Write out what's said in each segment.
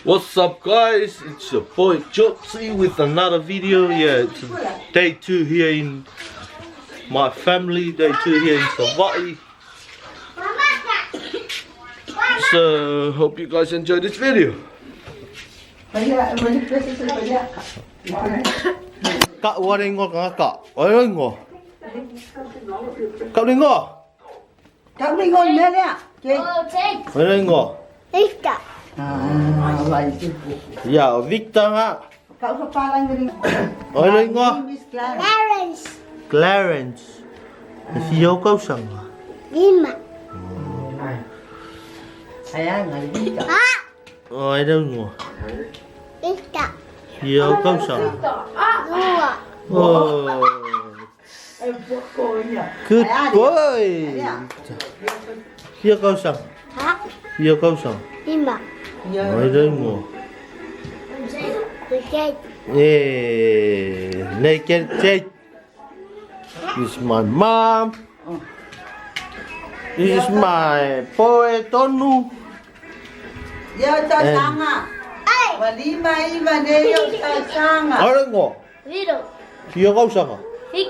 What's up guys, it's your boy Jotzi with another video. Yeah, it's day 2 here in my family, day 2 here in Savaii. So, hope you guys enjoy this video. Ka ua re ingoa ka ka. Oi ingoa. Ka re ingoa. Ka re ingoa mea lea. Oi re ingoa. Victor. Ah, vai. Ya, o Victor nga. Ka ufa pala ngari. Oi re ingoa. Clarence. Clarence. E whia o kausanga. Lima. Ai ai ngai Victor. Ah. Oi re ingoa. Victor. Whia o kausanga. Lua. Oh. Good boy. Whia kausanga. Ha? Whia kausanga. Lima. Oi re ingoa. Okay. Yeah, naked cake. This is my mom. This is my boy Tonu. Ia tausaga. Ua lima iva nei ou tausaga. Oi re ingoa. Viro. Whia kausanga. Vic.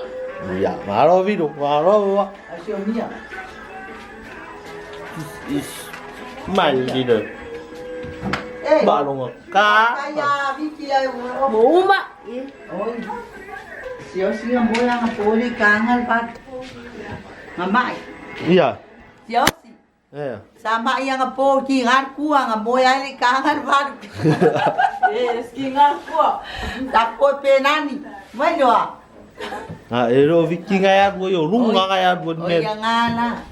Ia, malo viro, malo wa. Asio mia. This is my little Eh. balonga ka. Ai Viki ai o. Uma. Oi. Sio sio moya nga poli kangal pat. Ngamai. Ia. Sio si. Yeah. Sama ia nga po ki ngar kua nga moya li kangal pat. Eh, ski ngar kua. Tapo penani. Mai doa. Ah, e ro Viki ngai atu i o runga ngai atu O ne. ia ngala.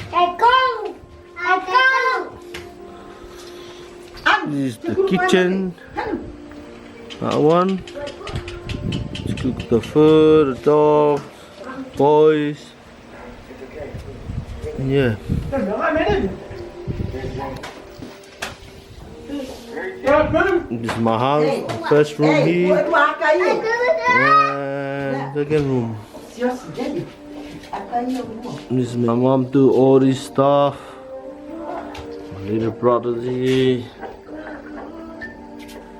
Ekong. Ekong. This is the kitchen. That one. Let's cook the food, the dogs, boys. Yeah. This is my house, the first room Ei, here, ua kai. and second room. Sio si jadi. Akai o ua. This is my mom do all this stuff. My little brother's here.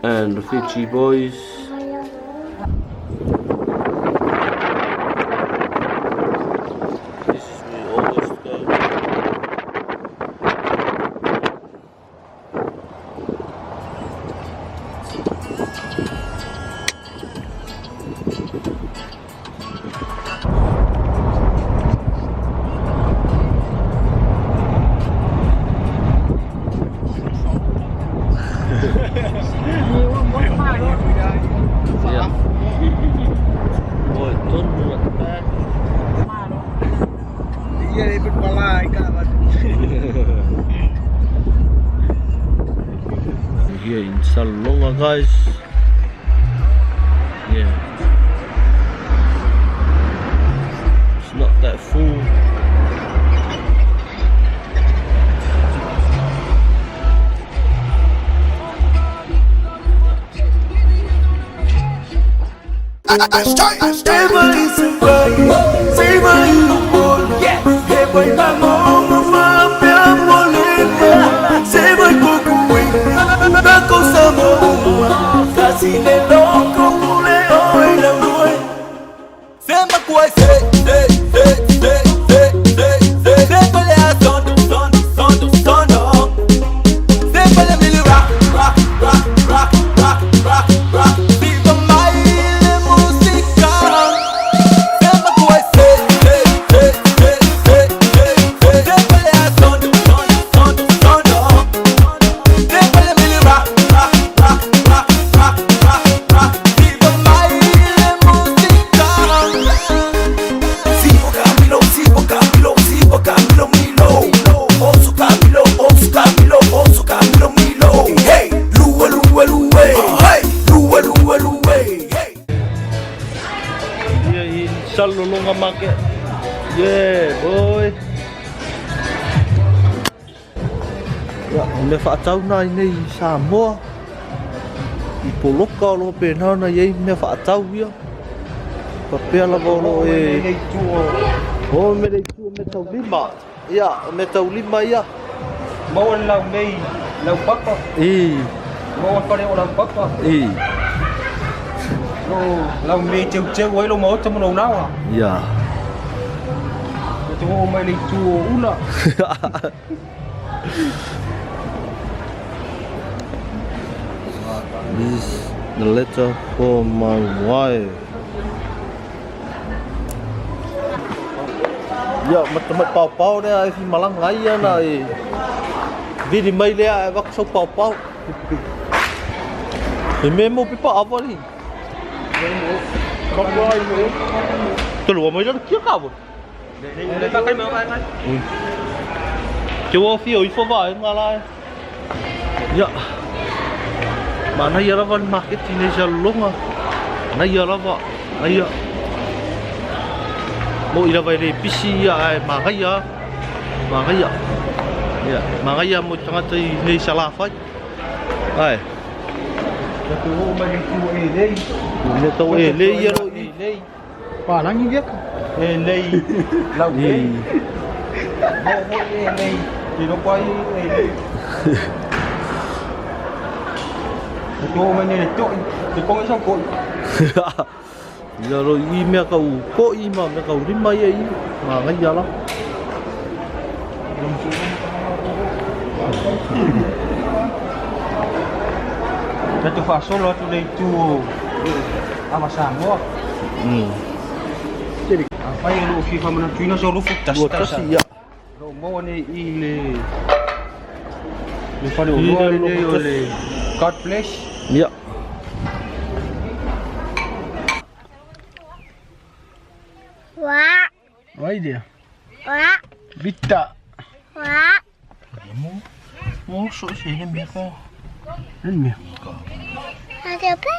And the Fiji boys. This is where we always go. Yeah. Boy, don't move at the back. Iya, ikut pala ikan We're here in Salelologa, guys. Yeah. It's not that full. Here in Salelologa market. Yeah, boy. Ia, o mea faatau na i nei i Samoa. I poloka o loo pena na iai mea faatau ia. Papea lava o loo e... O me le itu o mea taulima. Ia, o mea taulima ia. Maua le lau nei. Lau papa. I. Mo fare o lau papa. I. Lo lau me teu teu ai lo maota mo no nawa. Ia. Te o mai le tu o ula. This is the letter for my wife. Ia, matamai paopao lea e fimalaga ai ia na e vili mai lea e avatu sau paopao. E mea mo pepa ava li. Tolu mai la kia ka ava. Le pa kai mai mai. Te ua fia o ifo va e ngā la e. Ia. Ma nei lava le maketi nei sa lologa. Nei lava. Nei. Mo i lava e le pisi ia ae magaia. Magaia. Ia, magaia mo tagata i nei sa lafai. Ai. Te o mai le tu e lei. Le tau e lei ia ro i. Lei. Palangi dia. E lei. Lau lei. Mo mo e lei. Ti lo pai e lei. Te o mai le to. Te kongi sa ko. Ia ro i mea ka u ko i ma mea ka u rima ia i. Magaia la. Te tu fa solo atu le tu o ama Samoa. Afai o loo fia faamanatuina so lufu tasi Ua tasi ia. Lo maua nei i le le faleoloa lenei o le God bless. Ia. Wa. Vai dia. Wa. Vita. Wa. Mo so se le mea ka. Ni mea. Ada apa?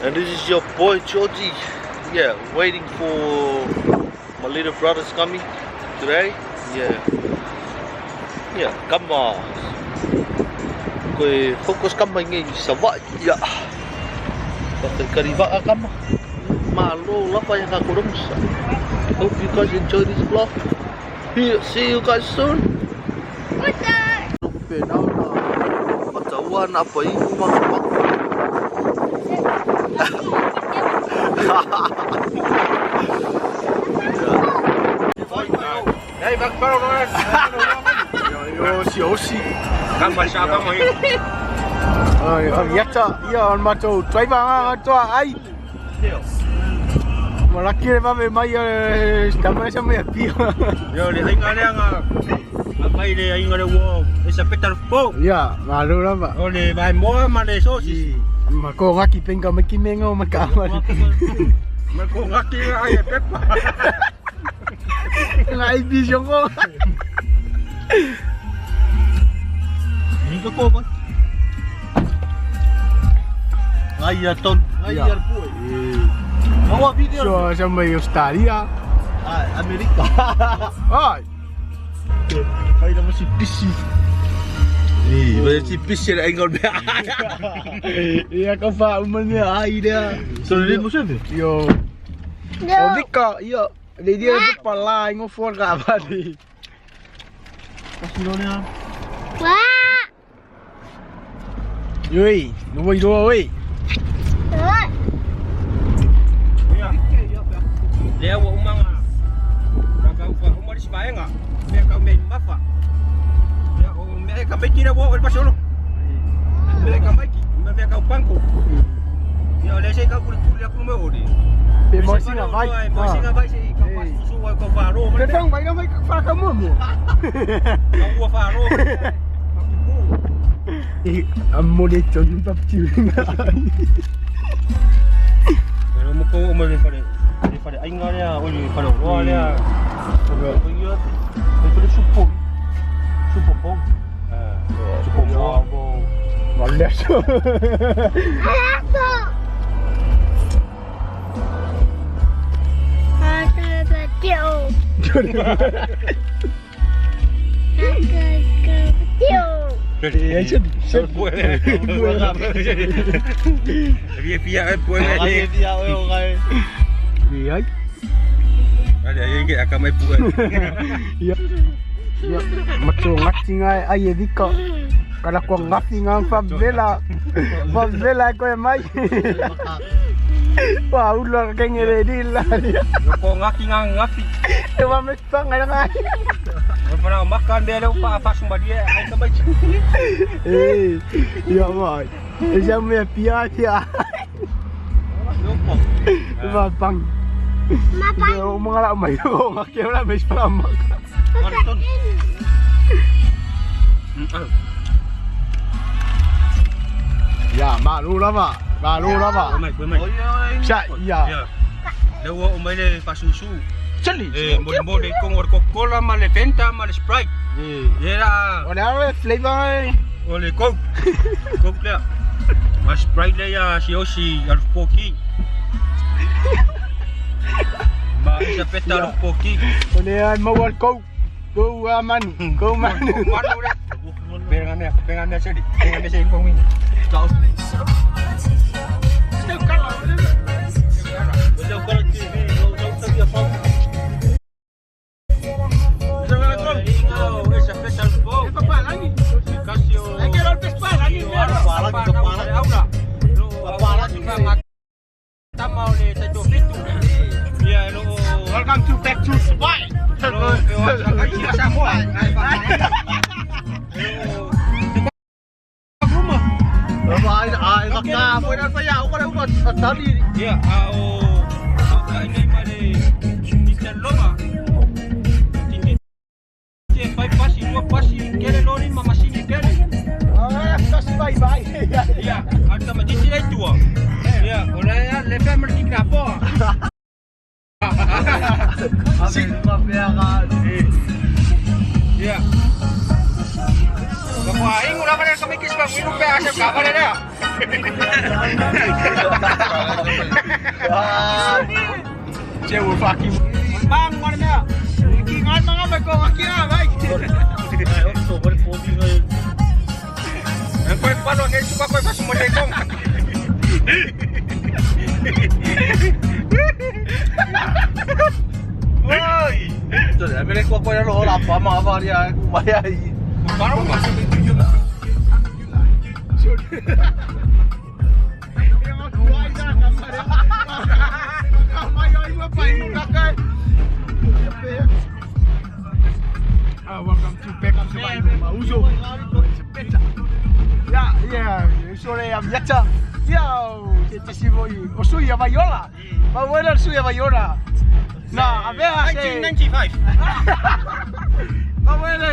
And this is your boy Georgie. Yeah, waiting for my little brother's coming today. Yeah. Yeah, come on. Koe focus kama ngai Savaii. Yeah. Whakaikari waa kama. Malo lapa ya ka koromsa. Hope you guys enjoy this vlog. Here, see you guys soon. Wataua na pa ihu maka. Hey, bak paro no. Yo si osi. Kama sa kama i. Ai, yata, ia on matou driver nga toa ai. Malaki le vave mai tama sa mai pia. Yo le ainga le anga. Apai le ainga le wo. E sa peta po. Ia, malo lava. O le vai moa ma le sosi. Ma ko ngaki penga maki menga o maka ma. Ma ko ngaki ai e pepa. Ngai vision ko. Ni ka ko ba? Ngai ia ton, ngai ia pue. Maua video. So sa mai Australia. Ai, Amerika. Ai. Kai na si pisi. Ni, ba si pisi le engol mea. Ia ka fa umane ai lea. So le mo se? Yo. O vika, ia. Le dia le pala ngo for ka va di. Kasi lo lea. Wa. Yoi, no voi roa oi. Wa. Lea ua umanga. Ka ka uma ri sipaenga. Mea ka mea mafa. Mea o mea ka mai kira wo o pasolo. Mea ka mai ki, mea ka panko. Ia le se ka kuli kuli aku me ori. Pe mo singa vai. Mo singa vai se ka pas su wa ka faro. Pe fang vai na vai fa ka mo mo. Ka ua faro. E ammo le tonu pa pti. Pero mo ko o mo le fare. Le fare ainga lea o le fare roa lea. O ia. E fare supo. Supo po. Supo mo. Valle. Aku. Ada betul. Ada betul. E se se Puede. Fia fia puede. Ai fia o ngai. E ai. Ia. Ia, mato ngati ngai ai e vika. Kala ko ngafi nga favela. Favela ko e mai. Wa ulo ka ngere di la. Ko ngaki nga ngafi. E wa me panga ngai. Para makan bele pa fa sumba dia ai ka mai. Eh, ia mai. E sa me pia pia. Wa pang. Ma Ia o mga la mai o ngaki la me spala maka. Ia, malu lava. Malu lava. Mai mai. Sa ia. Le ua o mai le fasusu. Chali. E mo mo le kongo Coca-Cola ma le Fanta ma le Sprite. Eh. Ye la O le ale flavor. o le Coke. Coke lea. Ma Sprite le ia si osi al poki. Ma isa peta al poki. O le ai mau al kau. Kau aman. Kau man. Manu le. Penga mea, penga mea seli. Penga mea seli kongi. Welcome to back to spy. Ai ai ka ka foi na fa ya o ka o tali. Ia, a o o nei ma le i te loma. Titi te fai pasi, tua pasi, kele lori ma masini kele. Ah, kasi bye bye. Ia, a ta matiti lei tua. Ia, o le a le fe marki ka po. Si ma pea ka. Ia. Ka pa ingu la pare kami kisma nginu pe asa ka pare lea. Che wo fucking. Bang mo mea. Ki ngai mga mai ko ngaki na mai. Ai o so ko po bi ngai. Ang koe palo nei suka koe fasu mo te kong. Oi. To le mele ko ko ro la pa ma va ria ku mai ai. Paro ma. Ah, welcome to back to my Mauzo. Ya, ya, so le am yata. Ya, te te voy. O suya vaiola. Va buena suya vaiola. No, a ver, 1995. Va buena.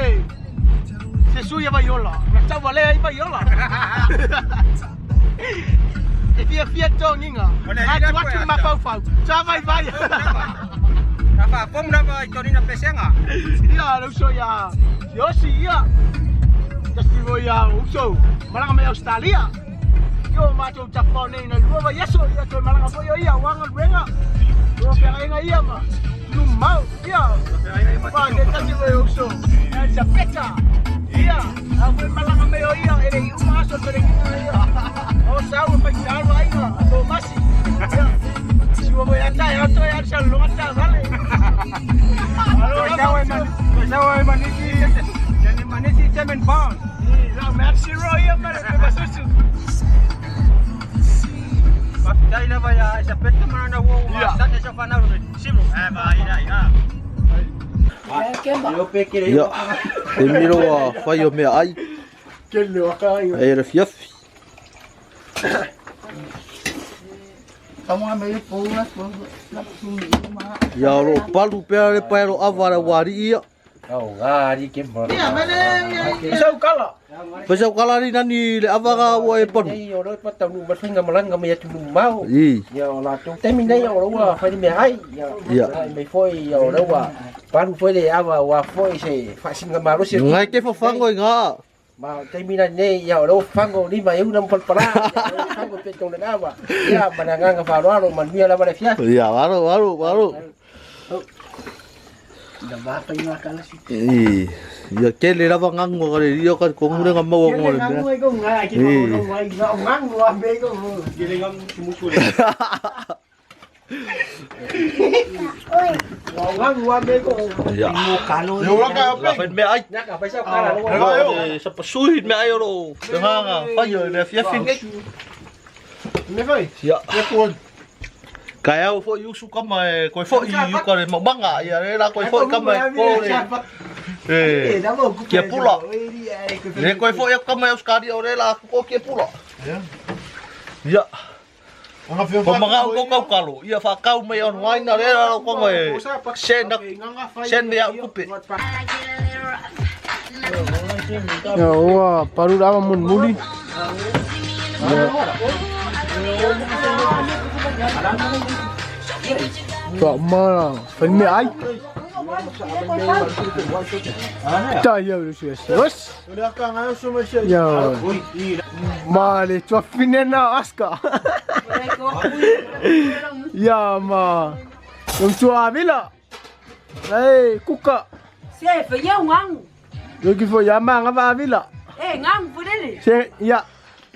Se suya vaiola. Na tau vale ai vaiola. E fia fia tonginga. A tu atu ma fau fau. Sa vai vai. Na fa pom na ba i na pesenga. Ia, lo so ia. Yosi ia. Tasi mo ia uso. Malanga mai Australia. Yo ma to ta fo nei na lua yeso ia to malanga fo ia wanga renga. Yo pe renga ia ma. Nu mau ia. Pa de tasi mo uso. E sa peta. Ia, a foi malanga mai ia ele i uma aso to renga ia. O sa o pa sa wa ia. To masi. Ia. Si mo ia ta ia to ia sa lo ta vale. Sawa manisi. Jani manisi semen pound. La merci Roy, mare pe basusu. Pafitai lava ia isa peta mana na wo ma sa te sa fa na ro. Simlo. Eh ba ira ira. Ia. E miro a whai o mea ai. Ke le waka ai. E re fiafi. Kamu ambil pula, pula, pula. Ia o lo palu pea le pae ro awa le wari ia. Ia, mele, ia. Isau kala. Pesa kala ni nani le awa ka ua e panu. Nei o lo pa tau ma finga malanga me atu mau. I. Ia o la tu temi nei o lo fa ni me ai. Ia. Ia. Mai foi ia o lo palu foi le awa wa foi se fa singa malo se. Ngai ke whawhango i ngā. Ma temi na nei ia o lo fango ni ma eu na mo pala. Fango pe tong na awa. Ia mananga fa lo alo manuia la mare fia. Ia, waro, waro, waro. Da bapa ina kala si. I. Ia ke le rawa ngango ka le rio ka kongure ngā maua ngō le mea. Ngangu ai ko ngai ki ko ngai ngangu a me ko. Kele ngam musu le. Ia. La fai mea ai. Sa pasui mea ai o loo fegaga fai o le afiafi nei. Ia. Kaeao foi usu kama e koe foi i uka le maumaga ia le la koe foi kama e ko le e kia pula. Le koe foi aku kama e Australia o le la ko kia pula. Ia. Ko manga ko kau kalo ia whakau mai online na le la ko e send send me au kupe. Ia ua paru lava mulimuli. Ia ma fai mea ai. Ta ia le sia sia. Ia ma le tuafine na aska. Ia ma Yung tuavila. Ei kuka. Se fa yau ngang. Yoki fo ya ma nga vavila. Eh ngang pudele. Se ia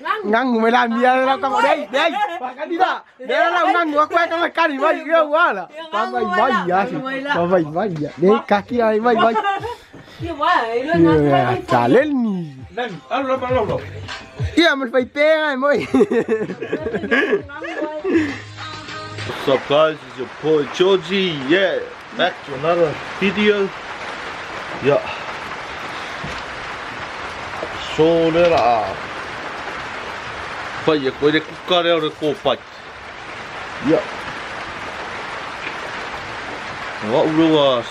Ngang. ngang me la mia la ka dei dei pa kani da dei la ngang wa kwa ka kani mai yo wala pa mai mai ya si pa mai mai ya dei kaki ai mai mai Ia wa, e lo ngang. ya chale ni ia me fai pega moi. What's up guys, it's your boy Georgie, yeah, back to another video. Yeah. So le la fai e koe le kuka lea o le kōpai. Ia. O au lea ua